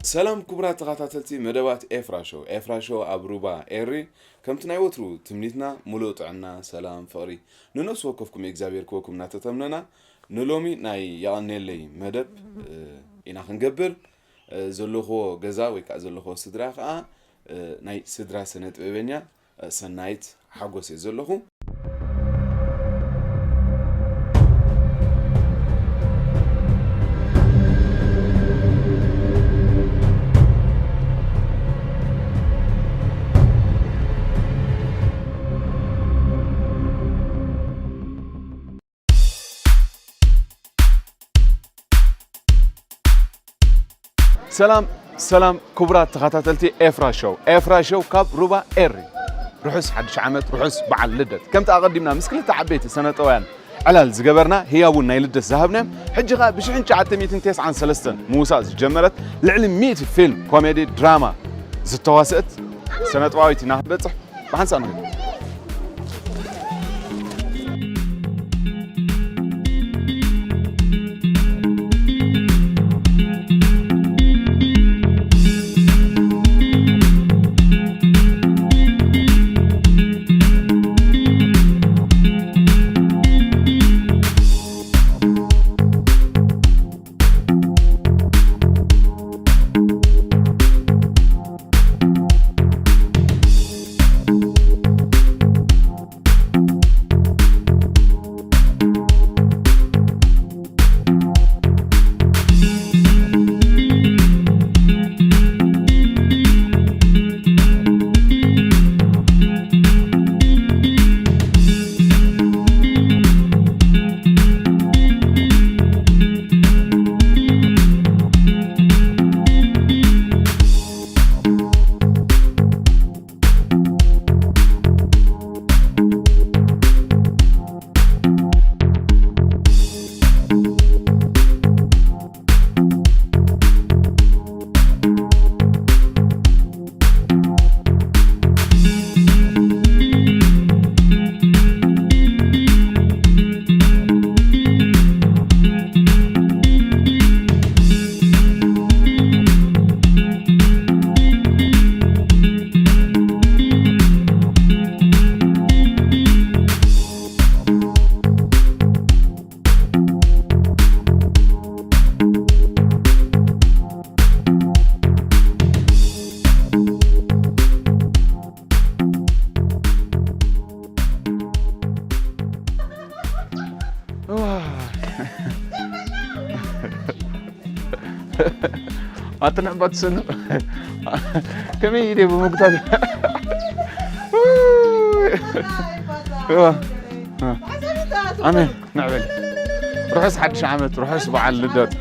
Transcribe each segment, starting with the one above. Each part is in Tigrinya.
ሰላም ክቡራት ተኸታተልቲ መደባት ኤፍራ ሾው። ኤፍራ ሾው ኣብ ሩባ ኤሪ፣ ከምቲ ናይ ወትሩ ትምኒትና፣ ሙሉእ ጥዕና፣ ሰላም፣ ፍቕሪ ንነፍሲ ወከፍኩም እግዚኣብሔር ክወኩም እናተተምነና፣ ንሎሚ ናይ የቐኔለይ መደብ፣ እ፣ ኢና ክንገብር። እ፣ ዘለኹዎ ገዛ ወይ ከዓ ዘለኹዎ ስድራ ከዓ፣ እ፣ ናይ ስድራ ስነ ጥበበኛ ሰናይት ሓጎስ እየ ዘለኹ። ሰላም ሰላም ክቡራት ተኸታተልቲ ኤፍራ ሾው። ኤፍራ ሾው ካብ ሩባ ኤሪ። ርሑስ ሓድሽ ዓመት፣ ርሑስ በዓል ልደት። ከምቲ ኣቐዲምና ምስ ክልተ ዓበይቲ ሰነጠውያን ዕላል ዝገበርና፣ ህያቡን ናይ ልደት ዝሃብናዮም፣ ሕጂ ኸኣ ብሽሕን ትሽዓተ ሚእትን ተስዓን ሰለስተን ምውሳእ ዝጀመረት ልዕሊ ሚእቲ ፊልም ኮሜዲ ድራማ ዝተዋስአት ሰነጥበባዊት ኢና ክንበጽሕ ብሓንሳእ ንኸይድ። ኣትንዕባት ስኑ ከመይ ኢደ ብምጉታት ኣሜን። ንዕበል። ርሑስ ሓድሽ ዓመት፣ ርሑስ በዓል ልደት።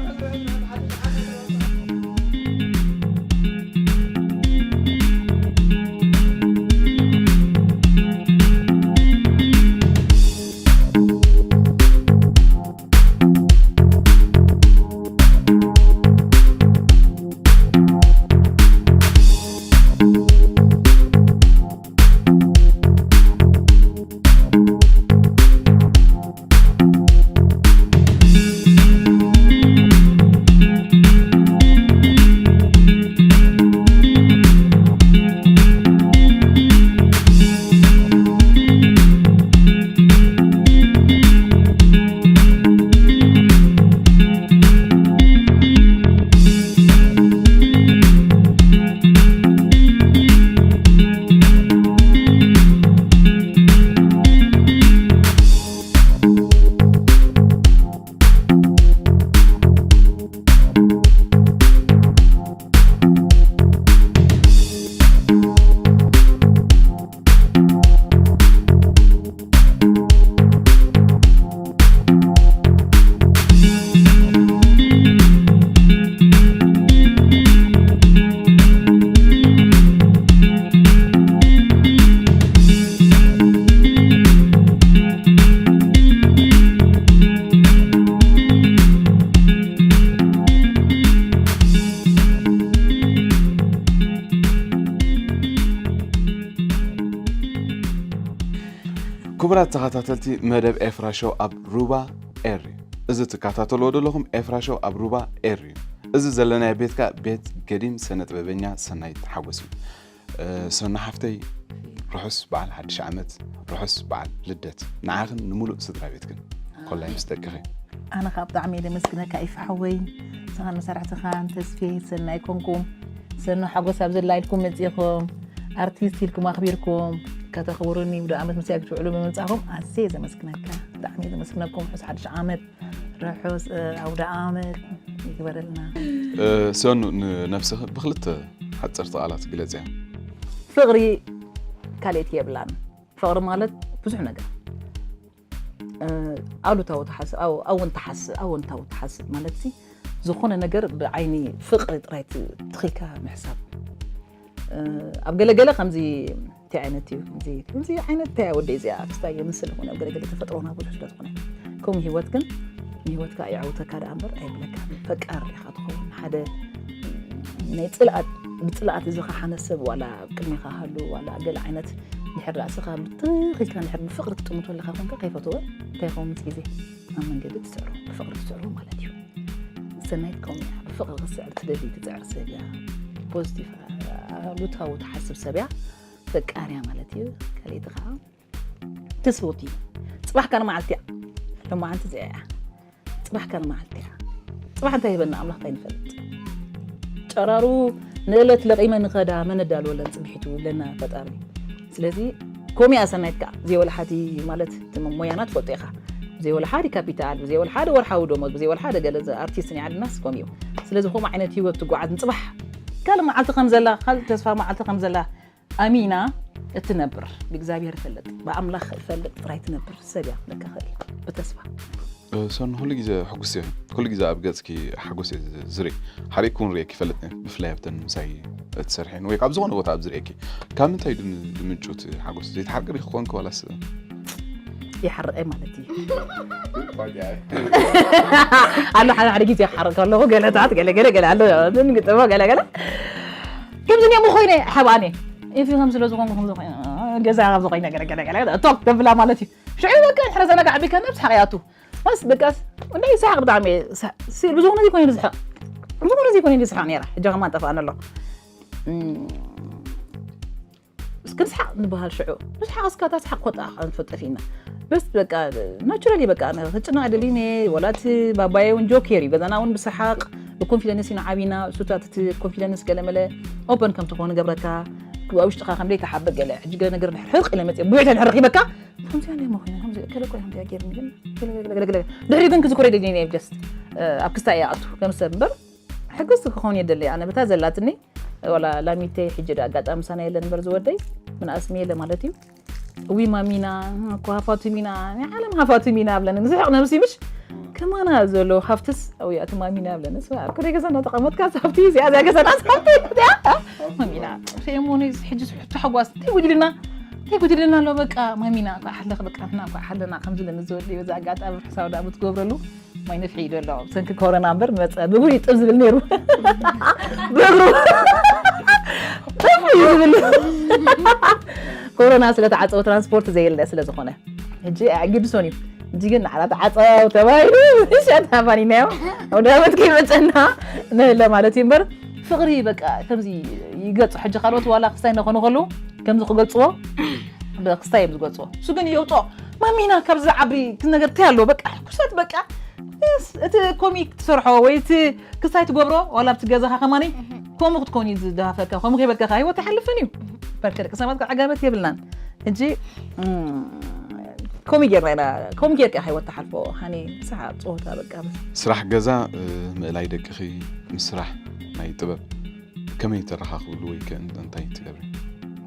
ክቡራት ተኸታተልቲ መደብ ኤፍራ ሾው ኣብ ሩባ ኤሪ፣ እዚ ትከታተልዎ ዘለኹም ኤፍራ ሾው ኣብ ሩባ ኤሪ እዩ። እዚ ዘለናዮ ቤት ከኣ ቤት ገዲም ስነ ጥበበኛ ሰናይት ሓጎስ እዩ። ሰኑ ሓፍተይ፣ ርሑስ በዓል ሓድሽ ዓመት፣ ርሑስ በዓል ልደት ንዓኽን ንምሉእ ስድራ ቤትክን ኮላይ ምስ ደቅኺ። ኣነ ከዓ ብጣዕሚ እየ ደመስግነካ ይፋ ሓወይ፣ ንስኻን መሳርሕትኻን ተስፌ ሰናይ ኮንኩም። ሰኑ ሓጎስ ኣብ ዘላ ኢልኩም መፂእኹም፣ ኣርቲስት ኢልኩም ኣኽቢርኩም ከተኽብሩኒ፣ ውደ ዓመት ምስያ ክትውዕሉ ብምምፃእኹም ኣዝየ እየ ዘመስግነካ። ብጣዕሚ እየ ዘመስግነኩም። ርሑስ ሓድሽ ዓመት፣ ርሑስ ኣውደ ዓመት ይግበረልና። ሰኑ፣ ንነብስኺ ብክልተ ሓፀርቲ ቃላት ግለፅያ። ፍቕሪ ካልእቲ የብላን። ፍቕሪ ማለት ብዙሕ ነገር፣ ኣሉታዊ ተሓስብ፣ ኣወንታዊ ተሓስብ ማለት ሲ ዝኾነ ነገር ብዓይኒ ፍቕሪ ጥራይ ትኺካ ምሕሳብ። ኣብ ገለገለ ከምዚ እንታይ ዓይነት እዩ፣ ከምዚ ዓይነት እንታይ ወደ እዚኣ ክስታይ የምስል ኾነ ኣብ ገለገለ ተፈጥሮና ብዙሕ ስለ ዝኾነ፣ ከምኡ ህይወት ግን ንህይወትካ የዕውተካ ደኣ እምበር ኣይብለካ። ፈቃር ኢኻ ትኸውን። ሓደ ናይ ፅልኣት ብፅልኣት እዚ ከሓነ ሰብ ዋላ ኣብ ቅድሜኻ ሃሉ ዋላ ገለ ዓይነት ድሕር ራእስኻ ብትኺልካ ድሕር ብፍቕሪ ትጥምቶ ኣለካ ኮንካ ከይፈትወ እንታይ ይኸውን ምስ ግዜ ኣብ መንገዲ ትስዕሮ ብፍቕሪ ትስዕሮ ማለት እዩ። ሰናይት ከምኡ እያ። ብፍቕሪ ክትስዕር ትደሊ ትፅዕር ሰብ እያ። ፖዚቲቭ ኣሉታዊ ትሓስብ ሰብ እያ። ፈቃር እያ ማለት እዩ። ካልእቲ ከዓ ትስውቲ። ፅባሕ ካልእ መዓልቲ እያ። ሎማዓንቲ እዚኣ እያ። ፅባሕ ካልእ መዓልቲ እያ። ፅባሕ እንታይ ይህበና ኣምላኽ እንታይ ንፈልጥ። ጨራሩ ንእለት ለቒመ ንኸዳ መን ኣዳልወለን ፅብሒቱ ይብለና ፈጣሪ። ስለዚ ኮሚያ ሰናይት ከዓ ዘይወላ ሓቲ ማለት እቲ ሞያና ትፈልጦ ኢኻ። ብዘይወላ ሓደ ካፒታል፣ ብዘይወላ ሓደ ወርሓዊ ደሞዝ፣ ብዘይወላ ሓደ ገለ ኣርቲስት ናይ ዓድናስ ከምኡ እዩ። ስለዚ ከምኡ ዓይነት ህይወት ትጓዓዝ ንፅባሕ ካልእ መዓልቲ ከም ዘላ፣ ካልእ ተስፋ መዓልቲ ከም ዘላ ኣሚና እትነብር ብእግዚኣብሔር እፈልጥ ብኣምላኽ እፈልጥ ጥራይ ትነብር ሰብ እያ ክብለካ እኽእል እየ ብተስፋ። ሰኑ፣ ኩሉ ግዜ ሕጉስ እየ፣ ኩሉ ግዜ ኣብ ገጽኪ ሓጎስ እየ ዝርኢ። ሓሪቕኪ እውን ርእየኪ ይፈልጥ እየ፣ ብፍላይ ኣብተን ምሳይ እትሰርሕን ወይ ካብ ዝኾነ ቦታ ኣብ ዝርእየኪ። ካብ ምንታይ ድም- ድምንጩ እቲ ሓጎስ? ዘይትሓርቂ ዲኺ ኮንኪ ዋላስ? ይሓርቐ ማለት እዩ ኣሎ ሓደ ሓደ ግዜ ይሓርቅ ኣለኹ ገለታት ገለገለ ገለ ኣሎ ንግጥሞ ገለገለ ከምዚ እሞ ኮይነ ሓብኣኒ ኢፊ ከም ስለ ዝኾንኩ ከም ዝኾነ ገዛ ካብ ዝኾይነ ገለገለ ገለ ቶክ ተብላ ማለት እዩ ሽዑ በቃ ድሕረ ዘናጋ ዓቢልካ ነብስ ሓቕያቱ በስ በቃ እንታይ ይስሓቅ ብጣዕሚ እየ ዝስሓቅ። ሲ- ብዝኾነ ዘይኮይነ ዝስሓቅ ብዝኾነ ዘይኮይነ ዝስሓቅ ነይራ ሕጂ ከማን ጠፋእኒ ኣሎ እም፣ እስኪ ንስሓቅ ንበሃል ሽዑ ንስሓቅ እስካ እታ ስሓቅ ኮጣ ንፈጠፊና በስ በቃ ናቹራሊ በቃ ክጭና ኣይደልይን እየ ወላ እቲ ባባየ እውን ጆኬር እዩ ገዛና እውን ብሰሓቅ ብኮንፊደንስ ኢና ዓቢና እሱታት እቲ ኮንፊደንስ ገለመለ ኦፐን ከም ትኾን ገብረካ ኣብ ውሽጥኻ ከም ዘይተሓብእ ገለ ሕጂ ገለ ነገር ድሕር ሕርቅ ኢለ መፅእ ቡዕተ ድሕር ረኪበካ ከምዚኣ ናይ መኾይነ ከምዚ ገለ ቆይ ከምዚኣ ገይርኒ ግን ገለ ገለ ገለ ገለ ገለ ድሕሪ ግን ክዝክሮ ይደልኒ እየ ጀስት ኣብ ክስታይ እየ ኣቱ ከም ሰብ እምበር ሕግስቲ ክኸውን የደሊ ኣነ በታ ዘላትኒ ዋላ ላሚተይ ሕጂ ዳ ኣጋጣሚ ምሳና የለን እምበር ዝወደይ ምንኣስሚ የለ ማለት እዩ ዊ ማሚና እኮ ሃፋቱሚና ናይ ዓለም ሃፋቱሚና ኣብለን ንስሕቕ ነብሲ ምሽ ከማና ዘሎ ሃፍትስ ኣውያት ማሚና ኣብለን ስ ኣብ ከደ ገዛና ተቐመጥካ ሃፍቲ እዚኣ እዚኣ ገዛና ሃፍቲ እዚኣ ማሚና ፌሞኒ ሕጂ ተሓጓስ እንታይ ጉድልና እንታይ ጉድልና ኣሎ በቃ ማሚና እኳ ሓለኽ በቃ ንሕና እኳ ሓለና ከምዚ ለንዘወደይ በዛ ኣጋጣሚ ርሕሳው ዳ ብትገብረሉ ማይ ነፍሒ ኢሉ ኣሎ ብሰንኪ ኮሮና እምበር መፀ ብጉ ይጥብ ዝብል ነይሩ ብእግሩ ጥፍ እዩ ዝብል ኮሮና ስለተዓፀወ ትራንስፖርት ዘየለ ስለዝኾነ ሕጂ ኣግድሶን እዩ ሕጂ ግን ንዓላ ተዓፀው ተባሂሉ ሸት ሃባኒናዮ ወደ ዓመት ከይመፀና ንህለ ማለት እዩ እምበር ፍቕሪ በቃ ከምዚ ይገፁ ሕጂ ካልኦት ዋላ ክስታይ ነኾኑ ከለዉ ከምዚ ክገልፅዎ ብክስታይ እዮም ዝገልፅዎ እሱ ግን የውፅኦ ማሚና ካብዚ ዓቢ እቲ ነገር እንታይ ኣለዎ በቃ ሕኩሳት በቃ እቲ ኮሚክ ትሰርሖ ወይ እቲ ክስታይ ትገብሮ ዋላ ኣብቲ ገዛኻ ከማኒ ከምኡ ክትኮን እዩ ዝደሃፈካ ከምኡ ከይበልካኻ ህይወት ኣይሓልፍን እዩ በርከ ደቂ ሰባት ዓጋበት የብልናን ሕጂ ከምኡ ጌርና ኢና ከምኡ ጌርካ ህይወት ትሓልፎ ሃኒ ሳሓ ፀወታ በቃ ስራሕ ገዛ ምእላይ ደቅኺ ምስ ስራሕ ናይ ጥበብ ከመይ ተረኻኽብሉ ወይ ከ እንታይ ትገብሪ?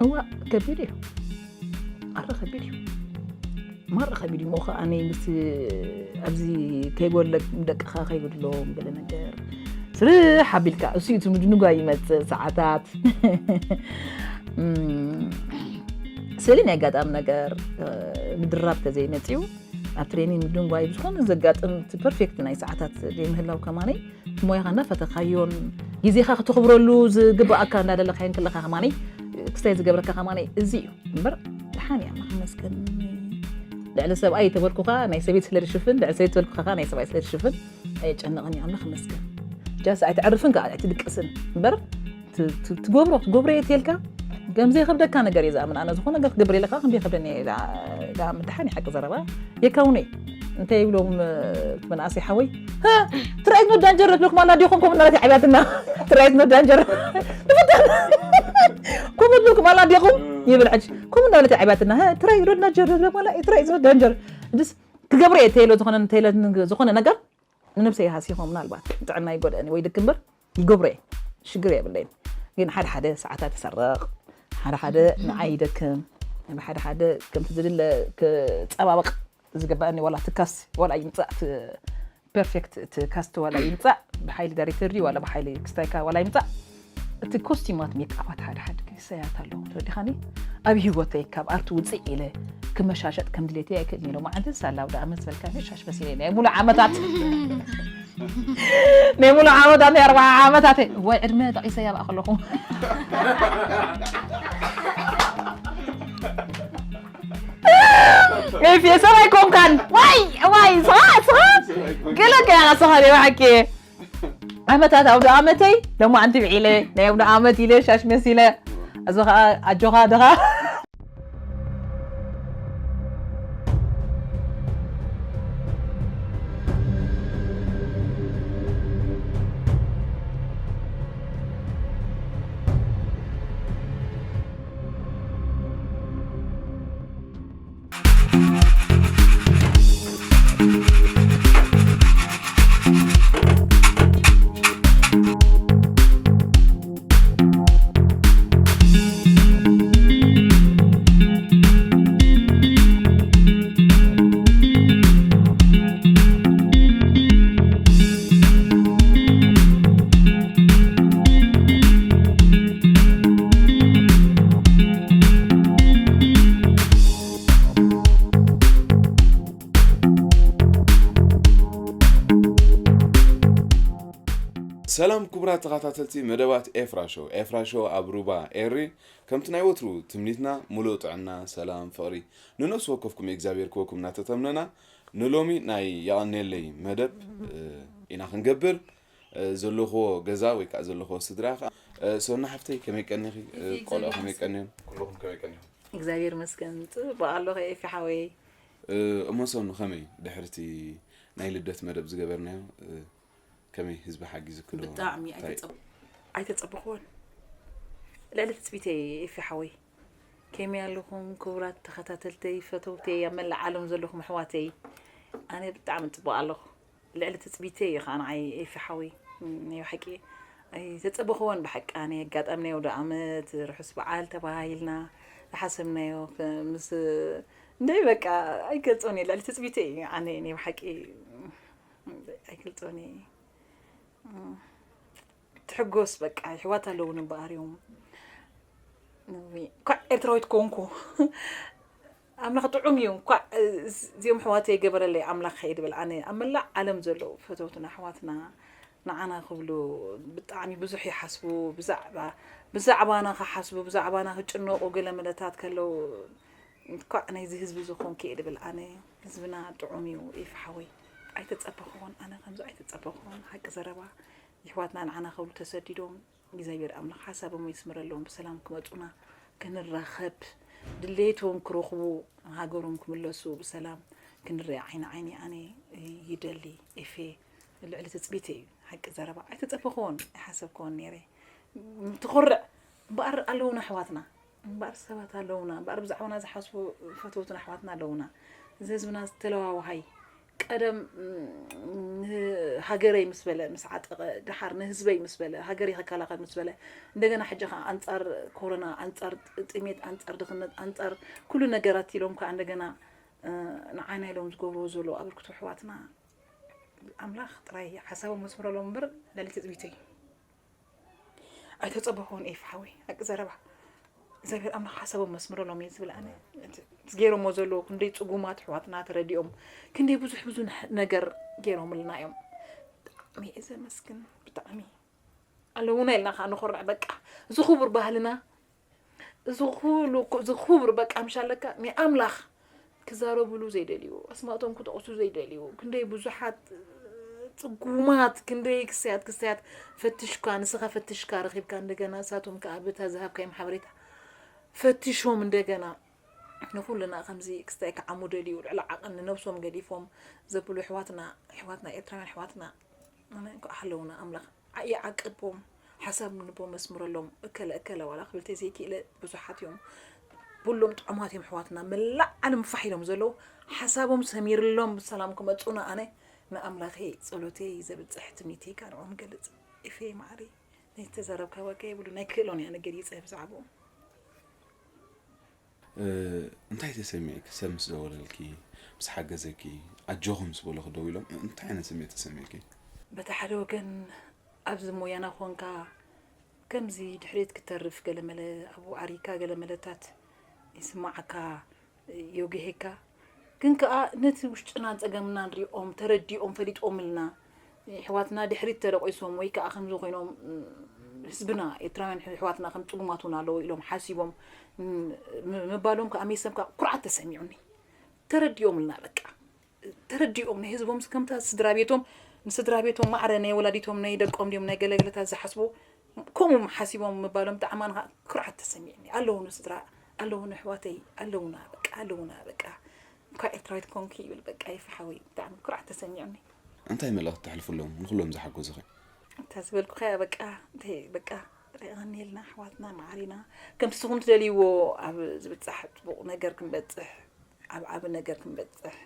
እዋ ከቢድ እዩ ኣረ ከቢድ እዩ ማረ ከቢድ እዩ ሞ ከዓኒ ምስ ኣብዚ ከይጎለክ ደቅኻ ከይጎድሎም ገለ ነገር ስርሕ ኣቢልካ እሱ እዩ እቲ ምድንጓይ ይመፅእ ሰዓታት ስእሊ ናይ ኣጋጣሚ ነገር ምድራብ ተዘይመፅኡ ኣብ ትሬኒንግ ምድንጓይ ብዝኾነ ዘጋጥም እቲ ፐርፌክት ናይ ሰዓታት ዘይምህላው ከማነይ ሞያኻ እናፈተኻዮን ግዜኻ ክተኽብረሉ ዝግባኣካ እናደለኻዮን ከለኻ ከማኒ ክስታይ ዝገብረካ ከማኒ እዚ እዩ እምበር ደሓን እያ ኣምላኽ ይመስገን ልዕሊ ሰብኣይ ተበልኩኻ ናይ ሰበይቲ ስለ ዝሽፍን ልዕሊ ሰበይቲ ተበልኩኻ ናይ ሰብኣይ ስለ ዝሽፍን ኣየጨንቕን እዩ ኣምላኽ ይመስገን ጃስ ኣይትዕርፍን ከዓ ኣይትድቅስን እምበር፣ ት- ት- ትገብሮ ትገብሮ እየ ትልካ። ከም ዘይከብደካ ነገር እየ ዝኣምን ኣነ። ዝኾነ ነገር ክገብር የለካ ከም ዘይከብደኒ እየ ዝኣ- ዝኣምን። ደሓን እዩ ሓቂ ዘረባ። የካውነ እንታይ ይብሎም እቲ መናእሰይ ሓወይ? ትራይት ኖ ዳንጀር ትብልኩም ኣላ ዲኹም? ከምኡ እናለት ይዓብያትና። ትራይት ኖ ዳንጀር ከምኡ ትብልኩም ኣላ ዲኹም? ይብል ሕጂ። ከምኡ እናለት ይዓብያትና። ትራይት ኖ ዳንጀር ትብልኩም ኣላ? ትራይት ኖ ዳንጀር ድስ ክገብር እየ ተይሎ ዝኾነ ተይሎ ዝኾነ ነገር ንነብሰይ ሃሲኾ ምናልባት ጥዕና ይጎድእኒ ወይ ድክ እምበር ይገብሮ እየ። ሽግር የብለይን። ግን ሓደ ሓደ ሰዓታት ይሰርቕ፣ ሓደ ሓደ ንዓይ ይደክም፣ ሓደ ሓደ ከምቲ ዝድለ ክጸባበቕ ዝግባእኒ ዋላ ትካስ ዋላ ይምጻእ እቲ ፐርፌክት እቲ ካስት ዋላ ይምጻእ ብሓይሊ ዳይሬክተር ድዩ ዋላ ብሓይሊ ክስታይካ ዋላ ይምጻእ እቲ ኮስቲማት ሜክኣፓት ሓደ ሓደ ክሰያት ኣለዉ። ተረዲኻኒ? ኣብ ህይወተይ ካብ ኣርቲ ውፅእ ኢለ ክመሻሸጥ ከም ድሌተይ ኣይክእልን ኢሎ። መዓንትን ሳላው ደኣ መስ በልካ ሻሽ መሲለ ናይ ሙሉ ዓመታት ናይ ሙሉ ዓመታት ናይ ኣርባዓ ዓመታት ወይ ዕድመ ጠቒሰ ያብኣ ከለኹ ኤፍየ ሰብ ኣይኮንካን። ዋይ ዋይ ስኻ ስኻ ገለካ ያኻ ስኻ ደ ሓቂ ዓመታት ኣውደ ዓመተይ ለማዓንቲ ብዒለ ናይ ኣውደ ዓመት ኢለ ሻሽ መሲለ እዚ ኸዓ ኣጆኻ ድኻ ሰላም ክቡራት ተኸታተልቲ መደባት ኤፍራ ሾው። ኤፍራ ሾው ኣብ ሩባ ኤሪ ከምቲ ናይ ወትሩ ትምኒትና ሙሉእ ጥዕና፣ ሰላም፣ ፍቕሪ ንነፍሲ ወከፍኩም እግዚኣብሔር ክወኩም እናተተምነና ንሎሚ ናይ የቐንየለይ መደብ ኢና ክንገብር ዘለኽዎ ገዛ ወይ ከዓ ዘለኽዎ ስድራ ከዓ ሶና ሓፍተይ ከመይ ቀኒኺ? ቆልዑ ከመይ ቀኒዮም? ኩልኹም ከመይ ቀኒኹም? እግዚኣብሔር ይመስገን ፅቡቅ ኣለኹ ኤፊ ሓወይ። እሞ ሶኑ ከመይ ድሕርቲ ናይ ልደት መደብ ዝገበርናዮ ከመይ ህዝቢ ሓጊዙኪ ዶ? ብጣዕሚ እንታይ? ኣይተጸብ- ኣይተጸበኽዎን። ልዕሊ ትጽቢተይ ኤፊ ሓወይ። ከመይ ኣለኹም ክቡራት ተኸታተልተይ ፈተውተይ ኣብ መላእ ዓለም ዘለኹም ኣሕዋተይ? ኣነ ብጣዕሚ ጽቡቕ ኣለኹ። ልዕሊ ትጽቢተይ እዩ ኸዓ ንዓይ ኤፊ ሓወይ። ናይ ብሓቂ ኣይተጸበኽዎን ብሓቂ ኣነ ኣጋጣሚ ናይ ኣውደ ዓመት ርሑስ በዓል ተባሂልና ዝሓሰብናዮ ምስ እንደ በቃ ኣይገልጾን እየ ልዕሊ ትጽቢተይ እዩ ኣነ ናይ ብሓቂ ኣይገልጾን እየ። ትሕጎስ በቃ ይሕዋት ኣለውን እምበኣር እዮም እንኳዕ ኤርትራዊት ኮንኩ ኣምላኽ ጥዑም እዩ እንኳዕ እዚኦም ሕዋተይ ገበረለይ ኣምላኽ ከይድ ብል ኣነ ኣብ መላእ ዓለም ዘለዉ ፈተውትና ኣሕዋትና ንዓና ክብሉ ብጣዕሚ ብዙሕ ይሓስቡ ብዛዕባ ብዛዕባና ክሓስቡ ብዛዕባና ክጭነቁ ገለ መለታት ከለዉ እንኳዕ ናይዚ ህዝቢ ዝኾንክ እየ ድብል ኣነ ህዝብና ጥዑም እዩ ኢፍ ሓወይ ኣይተጸበኽዎን ኣነ ከምዚ ኣይተጸበኽዎን ሓቂ ዘረባ ይሕዋትና ንዓና ክብሉ ተሰዲዶም እግዚኣብሔር ኣምላኽ ሓሳቦም ይስምረሎም ብሰላም ክመጹና ክንራኸብ ድሌቶም ክረኽቡ ሃገሮም ክምለሱ ብሰላም ክንርእ ዓይኒ ዓይኒ ኣነ ይደሊ ኤፌ ልዕሊ ትጽቢተይ እዩ ሓቂ ዘረባ ኣይተጸበኽዎን ኣይሓሰብክዎን ነይረ ትኾርዕ እምበኣር ኣለዉና ኣሕዋትና እምበኣር ሰባት ኣለዉና እምበኣር ብዛዕባና ዝሓስቡ ፈተውትን ኣሕዋትና ኣለዉና እዚ ህዝብና ዝተለዋዋሃይ ቀደም ንሃገረይ ምስ በለ ምስ ዓጠቐ ደሓር ንህዝበይ ምስ በለ ሃገረይ ክከላኸል ምስ በለ እንደገና ሕጂ ከዓ ኣንፃር ኮሮና ኣንፃር ጥሜት ኣንፃር ድኽነት ኣንፃር ኩሉ ነገራት ኢሎም ከዓ እንደገና ንዓና ኢሎም ዝገብርዎ ዘለዉ ኣበርክቶ ኣሕዋትና ኣምላኽ ጥራይ ሓሳቦም መስምረሎም እምበር ለሊት ትፅቢተይ ኣይተፀበኹን ኤፍ ሓወይ ሓቂ ዘረባ እግዚኣብሔር ኣምላኽ ሓሳቦም መስምረሎም እየ ዝብል ኣነ ገይሮሞ ዘለዉ ክንደይ ፅጉማት ኣሕዋትና ተረዲኦም ክንደይ ብዙሕ ብዙ ነገር ገይሮምልና እዮም ብጣዕሚ እየ ዘመስግን ብጣዕሚ ኣለዉና ኢልና ከዓ ንኾርዕ በቃ እዚ ክቡር ባህልና እዚ ኩሉ እዚ ክቡር በቃ ምሽ ኣለካ ናይ ኣምላኽ ክዛረብሉ ዘይደልዩ ኣስማቶም ክጠቕሱ ዘይደልዩ ክንደይ ብዙሓት ጽጉማት ክንደይ ክስያት ክስያት ፈትሽካ፣ ንስኻ ፈትሽካ ረኺብካ፣ እንደገና ንሳቶም ከኣ በታ ዝሃብካዮም ሓበሬታ ፈትሾም እንደገና ንኹልና ከምዚ ክስታይ ክዓሙ ደልዩ ልዕሊ ዓቐን ንነብሶም ገዲፎም ዘብሉ ኣሕዋትና፣ ኣሕዋትና ኤርትራውያን ኣሕዋትና ኣነ እንኳዕ ሃለውና ኣምላኽ ይዓቅቦም፣ ሓሳብ ንቦም መስምረሎም። እከለ እከለ ዋላ ክብል ተዘይክእለ ብዙሓት እዮም። ኩሎም ጥዑማት እዮም ኣሕዋትና፣ መላእ ዓለም ፋሕ ኢሎም ዘለዉ ሓሳቦም ሰሚርሎም ብሰላም ክመጹና ኣነ ንኣምላኸይ ጸሎተይ ዘብጽሕ ትምኒተይ ካብ ንዕኦም ገልጽ። ኤፌ ማዕሪ ናይ ዝተዛረብካ ዋጋ የብሉ ናይ ክእሎን እያ ንገሊጸ ብዛዕባኡ። እንታይ ተሰሚዕኪ? ሰብ ምስ ደወለልኪ፣ ምስ ሓገዘኪ፣ ኣጆኺ ምስ በለኺ ደው ኢሎም እንታይ ዓይነት ስምዒት ተሰሚዕኪ? በቲ ሓደ ወገን ኣብዚ ሞያና ኮንካ ከምዚ ድሕሪት ክተርፍ ገለመለ ኣብኡ ዓሪካ ገለመለታት ይስማዓካ። ዮግሄካ ግን ከኣ ነቲ ውሽጥናን ጸገምናን ሪኦም ተረዲኦም ፈሊጦምልና ሕዋትና ድሕሪት ተደቂሶም ወይ ከኣ ከምዚ ኮይኖም ህዝብና ኤርትራውያን ሕዋትና ከም ጽጉማት እውን ኣለዉ ኢሎም ሓሲቦም ምባሎም ከኣ ሜሰም ከኣ ኩርዓት ተሰሚዑኒ። ተረዲኦምልና በቃ ተረዲኦም ናይ ህዝቦም ከምታ ስድራ ቤቶም ንስድራ ቤቶም ማዕረ ናይ ወላዲቶም ናይ ደቆም ድዮም ናይ ገለገለታት ዝሓስቡ ከምኡ ሓሲቦም ምባሎም ብጣዕሚ ኣነ ከዓ ኩርዓት ተሰሚዕኒ ኣለውኒ ስድራ ኣለውኒ ኣሕዋተይ ኣለውና በቃ ኣለውና በቃ እንኳዕ ኤርትራዊት ኮንኩ ይብል በቃ ይፍሓወይ ብጣዕሚ ኩርዓት ተሰሚዑኒ። እንታይ መልእኽቲ ተሕልፍሎም ንኩሎም ዝሓገዙኺ? እንተ ዝበልኩኻ እያ በቃ እንተ በቃ ሪቐኒልና ኣሕዋትና ማዕሪና ከምቲ ስኹም ትደልይዎ ኣብ ዝብጻሕ ጽቡቕ ነገር ክንበጽሕ ኣብ ዓቢ ነገር ክንበጽሕ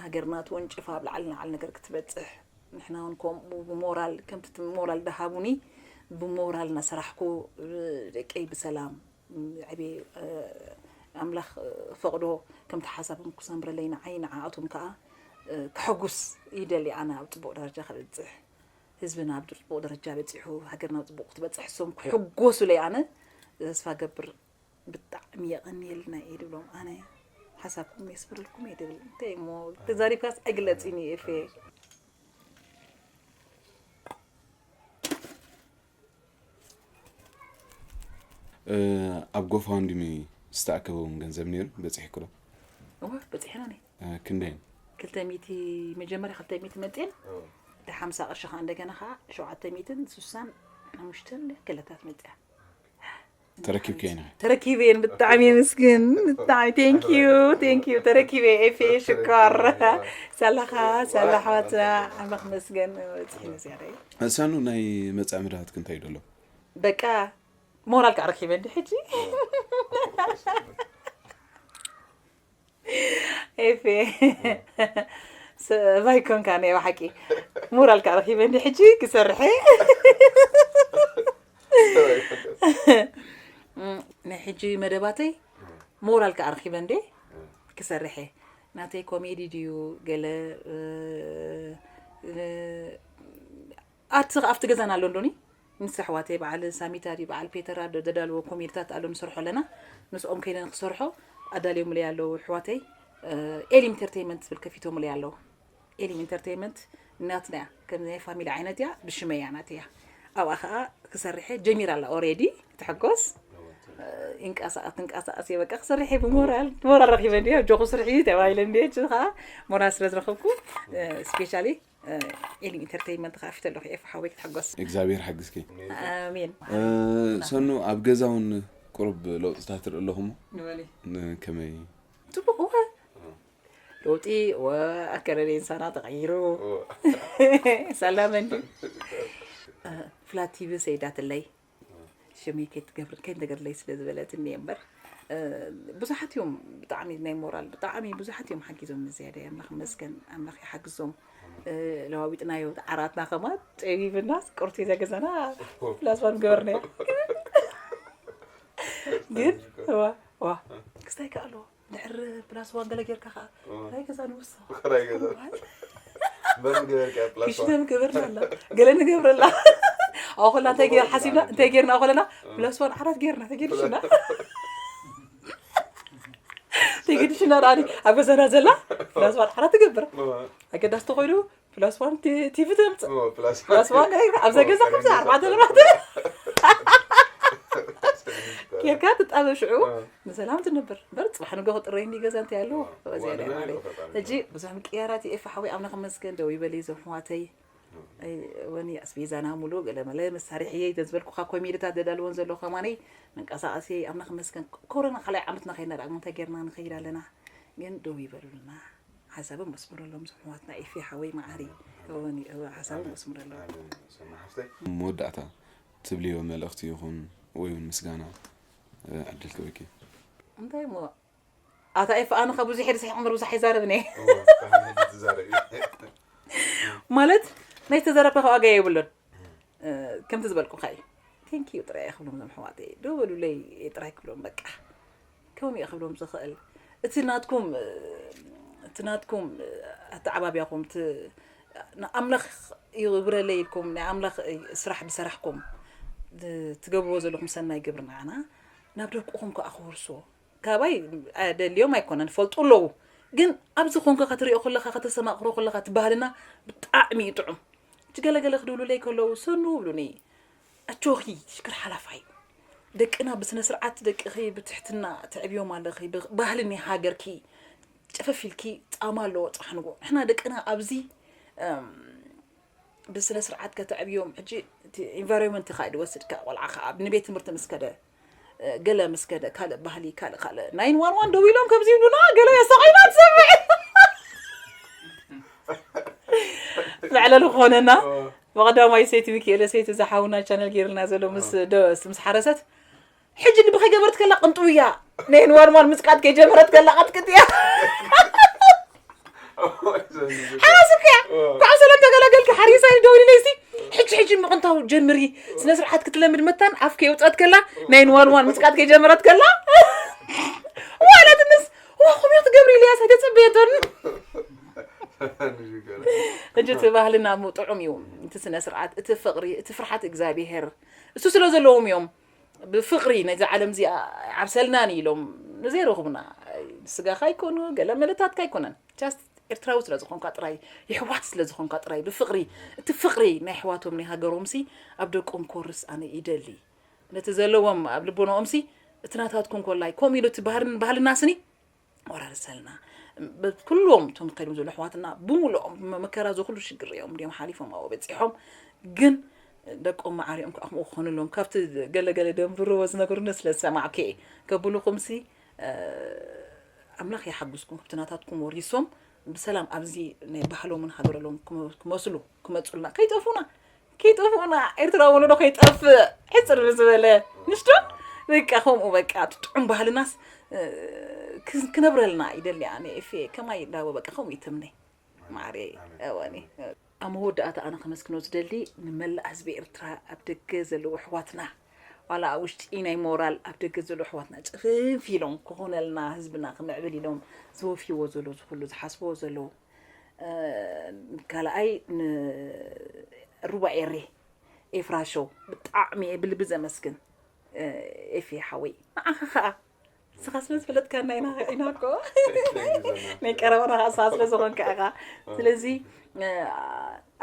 ሃገርና ትወንጭፋ ኣብ ላዕሊ ንዓሊ ነገር ክትበጽሕ ንሕና እውን ከምኡ ብሞራል ከምቲ ሞራል ደሃቡኒ ብሞራል እናሰራሕኩ ደቀይ ብሰላም ዕቤ ኣምላኽ ፈቕዶ ከምቲ ሓሳቦም ክሰምረለይ ንዓይ ንዓኣቶም ከዓ ክሕጉስ ይደሊ ኣነ ኣብ ፅቡቕ ደረጃ ከበፅሕ ህዝብና ኣብ ፅቡቕ ደረጃ በፂሑ ሃገርና ኣብ ፅቡቕ ክትበፅሕ እሶም ክሕጎሱለይ ኣነ ተስፋ ገብር ብጣዕሚ የቐንየልና እየ ድብሎም ኣነ ሓሳብኩም የስፍረልኩም እየ ድብል እንታይ እሞ ተዛሪብካስ ኣይግለፅን እዩ ኤፌ ኣብ ጎፋንድሚ ዝተኣከበ እውን ገንዘብ ነይሩ በፂሕክዶ? እወ በፂሕና ነ ክንደይን? ክልተ ሚእቲ መጀመርያ ክልተ ሚእቲ መፅኤን እቲ ሓምሳ ቅርሺ ከዓ እንደገና ከዓ ሸውዓተ ሚእትን ስሳን ሓሙሽተን ክለታት መፅያ ተረኪብክየን ተረኪበየን ብጣዕሚ የመስግን ብጣዕሚ thank you thank you ተረኪበ ኤፌ ሽኮር ሳላኻ ሳላ ኣሕዋትና ኣምላኽ መስገን በፂሕኒ ዝያዳ እዩ ሰኑ ናይ መፃኢ መዳያትክ እንታይ እዩ ዘሎ በቃ ሞራልካ ረኪበ እንዲ ሕጂ ኤፌ ሰብኣይ ኮንካ ናይ ብሓቂ ሞራልካ ረኪበ እንዲ ሕጂ ክሰርሐ ናይ ሕጂ መደባተይ ሞራል ከዓ ረኪበ እንዴ ክሰርሐ ናተይ ኮሜዲ ድዩ ገለ ኣርቲ ኣብቲ ገዛና ኣሎ እንዶኒ ምስ ኣሕዋተይ በዓል ሳሚታ ድዩ በዓል ፔተራ ዶ ዘዳልዎ ኮሜድታት ኣሎ ንሰርሖ ኣለና ምስኦም ከይደ ንክሰርሖ ኣዳልዮምለይ ኣለዉ ኣሕዋተይ ኤሊም ኢንተርቴይንመንት ዝብል ከፊቶምለይ ኣለዉ ኤሊም ኢንተርቴይንመንት ናትና እያ ከም ናይ ፋሚሊ ዓይነት እያ ብሽመይ እያ ናተይ እያ ኣብኣ ከዓ ክሰርሐ ጀሚራ ኣላ ኦሬዲ ትሕጎስ ይንቀሳቀስ ትንቀሳቀስ እየ በቃ ክሰርሐ ብሞራል ሞራል ረኪበ እንዲ ኣጆኹ ስርሒ ተባሂለ እንዲ ከዓ ሞራል ስለ ዝረከብኩ ስፔሻሊ ኤሊም ኢንተርቴይንመንት ከፊተ ኣለኹ ኤፍ ሓወይ ክትሕጎስ እግዚኣብሔር ሓግዝኪ ኣሜን ሰኑ ኣብ ገዛ እውን ቁሩብ ለውጥታት ርኢ ኣለኹ እሞ ንበሊ ከመይ ጽቡቅ እወ ለውጢ እወ ኣከለለ እንሳና ተቀይሩ ሰላም እንዲ ፍላት ቲቪ ሰይዳትለይ ሽመይ ከይትገብር ከይትነገርለይ ስለ ዝበለትኒ እየ እምበር ብዙሓት እዮም ብጣዕሚ ናይ ሞራል ብጣዕሚ ብዙሓት እዮም ሓጊዞም ንዝያዳ ኣምላኽ መስገን ኣምላኽ ይሓግዞም ለዋዊጥናዮ ዓራትና ከማ ጠቢብና ቁርቲ ዘገዛና ፕላስዋን ገበርናዮ ግን ዋ ዋ ክስታይ ከ ኣለዎ ድሕር ፕላስ ዋን ገለ ጌርካ ከዓ ክራይ ገዛ ንውስኽ ክራይ ገዛ በር ንገበርካ ፕላስ ዋን ክሽነ ገበርና ኣላ ገለ ንገብረላ ኣኹላ እንታይ ጌር ሓሲብና እንታይ ጌርና ኣኹለና ፕላስ ዋን ዓራት ጌርና ተጌርሽና ተጌድሽና ዳኒ ኣብ ገዛና ዘላ ፕላስ ዋን ዓራት ትገብር ኣገዳሲ ተኮይኑ ፕላስ ዋን ቲቪ ተምፅእ ፕላስ ዋን ኣብዛ ገዛ ከምዚ ኣርባዕተ ለባዕተ ጌርካ ትጣበብ ሽዑ ብሰላም ትነብር እምበር ጽባሕ ንግሆ ክጥረየኒ ገዛ እንታይ ኣለዎ? በዚኣ እያ ማለት። ሕጂ ብዙሕ ምቅያራት እዩ ኤፋ ሓወይ ኣምላኽ ይመስገን ደው ይበል እዩ ዘሕዋተይ። ወኒ ኣስቤዛና ሙሉ ገለ መለ መሳርሕየይ ዘዝበልኩኻ ኮሜድታት ዘዳልወን ዘሎ ከማነይ መንቀሳቐሲ ኣምላኽ ይመስገን። ኮሮና ካልኣይ ዓመትና ከይና ደኣ እንታይ ጌርና ንኸይድ ኣለና? ግን ደው ይበሉልና። ሓሳብም መስምረሎም ዝሕዋትና ኤፊ ሓወይ መዓሪ። ወኒ ሓሳብም መስምረሎም። መወዳእታ ትብልዮ መልእኽቲ ይኹን ወይ እውን ምስጋና ዕድል ክበኪ። እንታይ ሞ ኣታ ኤፍ ኣነ ካብ ብዙሕ ድስሕ ዕምር ብዙሕ ኣይዛረብን እየ። ማለት ናይ ዝተዘረብካ ዋጋ የብሉን። ከምቲ ዝበልኩኻ እዩ። ቴንኪዩ ጥራይ እየ ክብሎም ዞም ኣሕዋተይ ደወሉለይ ጥራይ ክብሎም በቃ። ከምኡ እየ ክብሎም ዝኽእል። እቲ ናትኩም እቲ ናትኩም ኣተዓባብያኹም እቲ ንኣምላኽ ይግብረለይ ኢልኩም ናይ ኣምላኽ ስራሕ ዝሰራሕኩም ትገብርዎ ዘለኹም ሰናይ ግብሪ ንዓና ናብ ደቅኹም ከኣ ክወርስዎ ካባይ ኣደልዮም ኣይኮነን ፈልጡ ኣለዉ ግን ኣብዚ ኮንካ ክትሪኦ ከለካ ከተሰማቅሮ ከለካ እቲ ባህልና ብጣዕሚ እዩ ጥዑም እቲ ገለገለ ክድብሉለይ ከለዉ ሰኑ ብሉኒ ኣጆኺ ሽግር ሓላፋይ ደቅና ብስነ ስርዓት ደቅኺ ብትሕትና ተዕብዮም ኣለኺ ባህሊ ናይ ሃገርኪ ጨፈፍ ኢልኪ ጻማ ኣለዎ ጽባሕ ንግሆ ንሕና ደቅና ኣብዚ ብስነ ስርዓት ከተዕብዮም ሕጂ environment ካ ድወስድ ካ ቆልዓ ከኣ ንቤት ትምህርቲ ምስ ከደ ገለ ምስ ከደ ካልእ ባህሊ ካልእ ካልእ ናይን ዋን ዋን ደው ኢሎም ከምዚ ይብሉና ገለ የሳቐይና ትሰምዕ መዕለሊ ክኾነና ብቐዳማይ ሰይቲ ሚኪኤለ ሰይቲ ዝሓውና ቻነል ገይርልና ዘሎ ምስ ዶ- ምስ ሓረሰት ሕጂ ንብኸይ ገበርት ከላ ቅንጥው እያ ናይን ዋን ዋን ምጽቃት ከይጀመረት ከላ ቀጥቅጥ እያ ሓራስ እኮ እያ ካብ ሰላም ተገላገልኪ ሓሪሳይ ደውሊለይ ሲ ሕጂ ሕጂ ምቕንታው ጀምሪ ስነ ስርዓት ክትለምድ መታን ኣፍ ከየውፀት ከላ ናይን ዋን ዋን ምጽቃት ከይጀመረት ከላ ዋላ ትንስ ዋ ከምኡ ትገብሪ ኢልያስ ኣይተፅበየቶን ሕጂ እቲ ባህልና ጥዑም እዩ እቲ ስነ ስርዓት እቲ ፍቕሪ እቲ ፍርሓት እግዚኣብሄር እሱ ስለ ዘለዎም እዮም ብፍቕሪ ነዚ ዓለም እዚኣ ዓብሰልናን ኢሎም ንዘይረኽቡና ስጋኻ ኣይኮኑ ገለ መለታትካ ኣይኮነን just ኤርትራዊ ስለ ዝኾንካ ጥራይ የሕዋት ስለ ዝኾንካ ጥራይ ብፍቕሪ እቲ ፍቕሪ ናይ ኣሕዋቶም ናይ ሃገሮምሲ ኣብ ደቆም ኮርስ ኣነ ይደሊ ነቲ ዘለዎም ኣብ ልቦናኦምሲ እቲ ናታትኩም ኮላይ ከምኡ ኢሉ እቲ ባህርን ባህልና ስኒ ወራርሰልና ኩሎም እቶም ከይዶም ዘሎ ኣሕዋትና ብምልኦም መከራ እዚ ኩሉ ሽግር እዮም እንዲኦም ሓሊፎም ኣብኡ በፂሖም ግን ደቆም መዓሪኦም ከዓ ከምኡ ክኾንሎም ካብቲ ገለገለ ደንብርዎ ዝነገሩኒ ስለ ዝሰማዕኩ እየ ከብልኹምሲ ኣምላኽ ይሓግዝኩም ካብቲ ናታትኩም ወሪሶም ብሰላም ኣብዚ ናይ ባህሎምን ሃገረሎም ክመስሉ ክመፁልና ከይጠፉና ከይጠፍኡና ኤርትራ ወለዶ ከይጠፍእ ሕፅር ብዝበለ ምሽ ዶ በቃ ከምኡ በቃ እቲ ጥዑም ባህልናስ ክነብረልና ይደሊ ኣነ ኤፍየ ከማይ እንዳቦ በቃ ከምኡ ይተምነ ማዕረ እወኒ ኣብ መወዳእታ ኣነ ከመስግኖ ዝደሊ ንመላእ ህዝቢ ኤርትራ ኣብ ደገ ዘለዉ ኣሕዋትና ዋላ ኣብ ውሽጢ ናይ ሞራል ኣብ ደገ ዘለዉ ኣሕዋትና ጭፍፍ ኢሎም ክኾነልና ህዝብና ክምዕብል ኢሎም ዝወፍይዎ ዘሎ ዝኩሉ ዝሓስብዎ ዘለዉ ካልኣይ ንሩባ ኤሪ ኤፍራ ሾው ብጣዕሚ እየ ብልቢ ዘመስግን ኤፊ ሓወይ ንዓኻ ከዓ ንስኻ ስለ ዝፈለጥካና ኢና ኢና እኮ ናይ ቀረባና ከዓ ንስኻ ስለ ዝኾንካ ኢኻ ስለዚ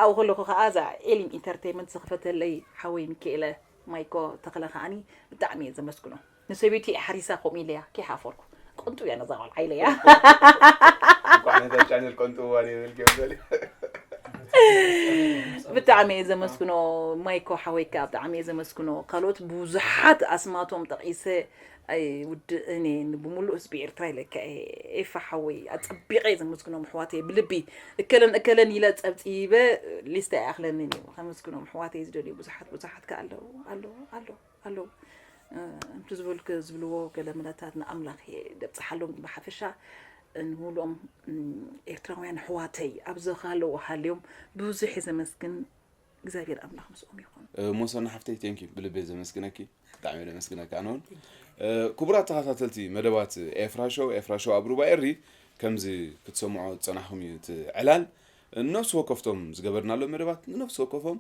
ኣብኡ ከለኹ ከዓ እዛ ኤሊን ኢንተርቴይመንት ዝኸፈተለይ ሓወይ ሚካኤለ ማይኮ ተኽለ ከዓኒ ብጣዕሚ እየ ዘመስግኖ ንሰበይቲ እየ ሓሪሳ ከምኡ ኢለያ ከይሓፈርኩ ቅንጡ እያ ነዛ ቆልዓ ኢለያ እንኳዕ ነዛ ቻነል ቀንጥዋ ይብል ገምዘል ብጣዕሚ እየ ዘመስግኖ ማይኮ ሓወይካ ብጣዕሚ እየ ዘመስግኖ ካልኦት ብዙሓት ኣስማቶም ጠቒሰ ኣይውድእን እየ ብሙሉእ ህዝቢ ኤርትራ ኢለካ እየ ኤፋ ሓወይ ኣፀቢቐ እየ ዘመስግኖም ኣሕዋተይ ብልቢ እከለን እከለን ኢለ ፀብፂበ ሊስታ ኣይኣኽለንን እዩ ከመስግኖም ኣሕዋተይ ዝደልዩ ብዙሓት ብዙሓት ከ ኣለዉ ኣለዉ ኣለዉ ኣለዉ እንቲ ዝበልክ ዝብልዎ ገለ መለታት ንኣምላኽ እየ ደብፅሓሎም ብሓፈሻ ንሙሉኦም ኤርትራውያን ኣሕዋተይ ኣብዚ ሃለዉ ሃልዮም ብዙሕ እየ ዘመስግን እግዚኣብሔር ኣምላኽ ምስኦም ይኹን ሞሰና ሓፍተይ ቴንኪ ብልቤ ዘመስግነኪ ብጣዕሚ ዘመስግነካ ኣነ እውን ክቡራት ተኸታተልቲ መደባት ኤፍራ ሾው ኤፍራ ሾው ኣብ ሩባ ኤሪ ከምዚ ክትሰምዖ ዝፀናሕኹም እዩ እቲ ዕላል ነፍሲ ወከፍቶም ዝገበርናሎም መደባት ንነፍሲ ወከፎም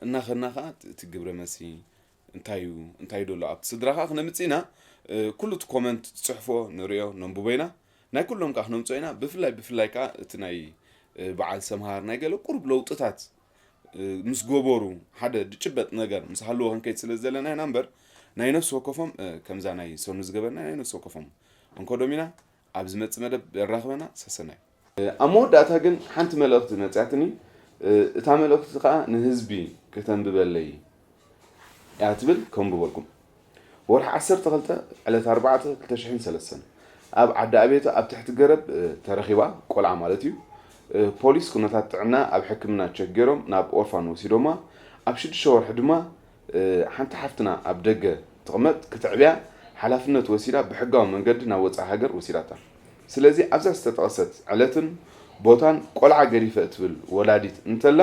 እናኸድና ከዓ እቲ ግብረ መሲ እንታይ እዩ እንታይ ደሎ ኣብቲ ስድራ ከዓ ክነምፅ ኢና ኩሉ እቲ ኮመንት ትፅሕፎ ንሪኦ ነንብቦ ኢና ናይ ኩሎም ከዓ ክነምፅኦ ኢና ብፍላይ ብፍላይ ከዓ እቲ ናይ በዓል ሰምሃር ናይ ገለ ቁሩብ ለውጥታት ምስ ገበሩ ሓደ ዝጭበጥ ነገር ምስ ሃለዎ ክንከይድ ስለ ዝደለና ኢና እምበር ናይ ነፍሲ ወከፎም፣ እ፣ ከምዛ ናይ ሰኑ ዝገበርና ናይ ነፍሲ ወከፎም እንኮዶም ኢና። ኣብ ዝመጽእ መደብ የራኽበና። ሰሰናዩ። እ፣ ኣብ መወዳእታ ግን ሓንቲ መልእኽቲ መጽያትኒ። እ፣ እታ መልእኽቲ ከኣ ንህዝቢ ከተንብበለይ እያ ትብል። ከንብበልኩም። ወርሒ ዓሰርተ ክልተ ዕለት ኣርባዕተ ክልተ ሽሕን ሰለስተን ኣብ ዓዲ ኣቤቶ ኣብ ትሕቲ ገረብ፣ እ፣ ተረኺባ፣ ቆልዓ ማለት እዩ። እ፣ ፖሊስ ኩነታት ጥዕና ኣብ ሕክምና ቸክ ገይሮም ናብ ኦርፋን ወሲዶማ። ኣብ ሽዱሽተ ወርሒ ድማ፣ እ፣ ሓንቲ ሓፍትና ኣብ ደገ ትቕመጥ ክትዕብያ ሓላፍነት ወሲዳ ብሕጋዊ መንገዲ ናብ ወጻኢ ሃገር ወሲዳታ። ስለዚ ኣብዛ ዝተጠቕሰት ዕለትን ቦታን ቆልዓ ገዲፈ እትብል ወላዲት እንተላ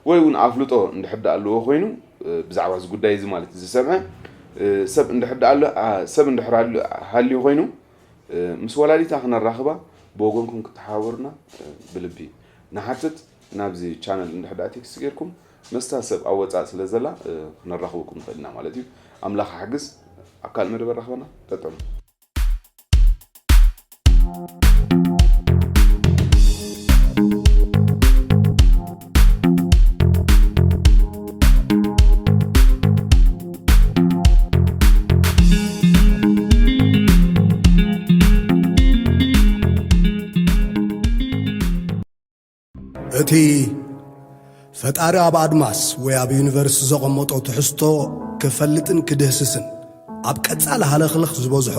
ወይ እውን ኣፍልጦ እንድሕር ደኣ ኣለዎ ኮይኑ፣ እ፣ ብዛዕባ እዚ ጉዳይ እዚ ማለት ዝሰምዐ፣ እ፣ ሰብ እንድሕር ደኣ ኣሎ፣ ኣ፣ ሰብ እንድሕር ኣሎ፣ ሃልዩ ኮይኑ፣ እ፣ ምስ ወላዲታ ክነራኽባ ብወገንኩም ክትሓባበሩና፣ እ፣ ብልቢ ንሓትት። ናብዚ ቻነል እንድሕር ደኣ ቴክስት ጌርኩም መስታ ሰብ ኣብ ወጻኢ ስለ ዘላ፣ እ፣ ክነራኽበኩም ንኽእል ኢና ማለት እዩ። ኣምላኽ ሓግዝ። ኣብ ካልእ መደብ ኣራኽበና። ጠጥዑ። እቲ ፈጣሪ ኣብ ኣድማስ ወይ ኣብ ዩኒቨርስ ዘቐመጦ ትሕዝቶ ክፈልጥን ክድህስስን ኣብ ቀጻሊ ሃለኽለኽ ዝበዝሖ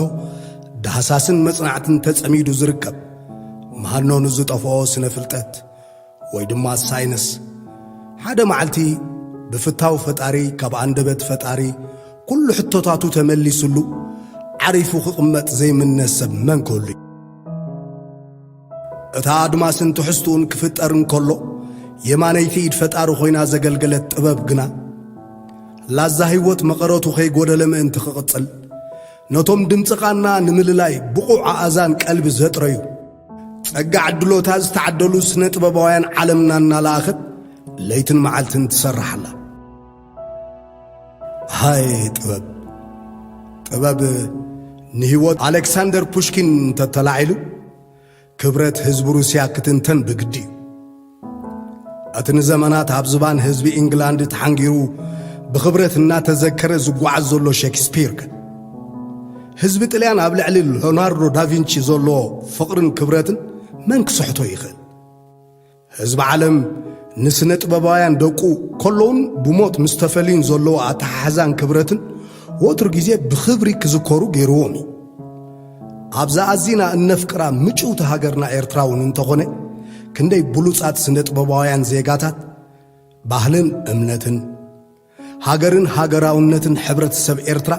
ዳህሳስን መጽናዕትን ተጸሚዱ ዝርከብ፣ ምሃኖ ንዝጠፍኦ ስነ ፍልጠት ወይ ድማ ሳይንስ፣ ሓደ መዓልቲ ብፍታው ፈጣሪ ካብ ኣንደበት ፈጣሪ ኩሉ ሕቶታቱ ተመሊስሉ ዓሪፉ ክቕመጥ ዘይምነ ሰብ መን ክህሉ እዩ? እታ ኣድማስን ትሕዝትኡን ክፍጠር እንከሎ የማነይቲ ኢድ ፈጣሪ ኮይና ዘገልገለት ጥበብ ግና ላዛ ህይወት መቐረቱ ከይጎደለ ምእንቲ ክቕጽል፣ ነቶም ድምጺ ቃና ንምልላይ ብቑዕ ኣእዛን ቀልቢ ዘጥረዩ፣ ጸጋ ዕድሎታ ዝተዓደሉ ስነ ጥበባውያን ዓለምና እናለኣኸት ለይትን መዓልትን ትሰርሕ ኣላ። ሃይ ጥበብ! ጥበብ ንህይወት ኣሌክሳንደር ፑሽኪን እንተተላዒሉ፣ ክብረት ህዝቢ ሩስያ ክትንተን ብግዲ እዩ። እቲ ንዘመናት ኣብ ዝባን ህዝቢ ኢንግላንድ ተሓንጊሩ ብኽብረት እናተዘከረ ዝጓዓዝ ዘሎ ሸክስፒር ከ? ህዝቢ ጥልያን ኣብ ልዕሊ ሎናርዶ ዳቪንቺ ዘለዎ ፍቕርን ክብረትን መን ክስሕቶ ይኽእል? ህዝቢ ዓለም ንስነ ጥበባውያን ደቁ ከለውን ብሞት ምስ ተፈልዩን ዘለዎ ኣተሓሕዛን ክብረትን ወትሩ ግዜ ብኽብሪ ክዝከሩ ገይርዎም እዩ። ኣብዛ ኣዚና እነፍቅራ ምጭውቲ ሃገርና ኤርትራ እውን እንተኾነ፣ ክንደይ ብሉጻት ስነ ጥበባውያን ዜጋታት ባህልን እምነትን፣ ሃገርን ሃገራውነትን ሕብረተሰብ ኤርትራ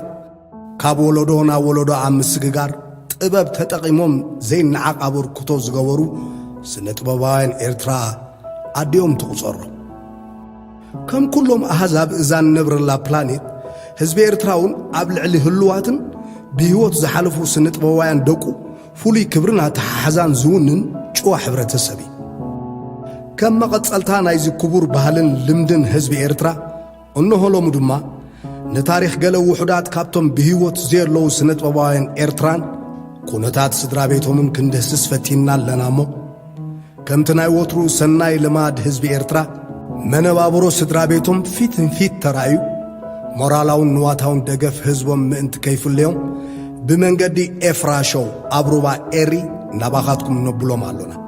ካብ ወለዶ ናብ ወለዶ ኣብ ምስግጋር ጥበብ ተጠቒሞም ዘይነዓቕ ኣበርክቶ ዝገበሩ ስነ ጥበባውያን ኤርትራ ኣዲኦም ትቑጸሮም። ከም ኩሎም ኣህዛብ እዛ ንነብረላ ፕላኔት፣ ህዝቢ ኤርትራ እውን ኣብ ልዕሊ ህሉዋትን ብህይወት ዝሓለፉ ስነ ጥበባውያን ደቁ ፍሉይ ክብርን ኣተሓሕዛን ዝውንን ጭዋ ሕብረተሰብ እዩ። ከም መቐጸልታ ናይዚ ክቡር ባህልን ልምድን ህዝቢ ኤርትራ፣ እንሆ ሎሚ ድማ ንታሪኽ ገለ ውሑዳት ካብቶም ብህይወት ዘየለዉ ስነ ጥበባውያን ኤርትራን ኩነታት ስድራ ቤቶምን ክንድህስስ ፈቲንና ኣለና እሞ፣ ከምቲ ናይ ወትሩ ሰናይ ልማድ ህዝቢ ኤርትራ፣ መነባብሮ ስድራ ቤቶም ፊት ንፊት ተራእዩ፣ ሞራላውን ንዋታውን ደገፍ ህዝቦም ምእንቲ ከይፍለዮም፣ ብመንገዲ ኤፍራ ሾው ኣብ ሩባ ኤሪ ናባኻትኩም ነብሎም ኣሎና።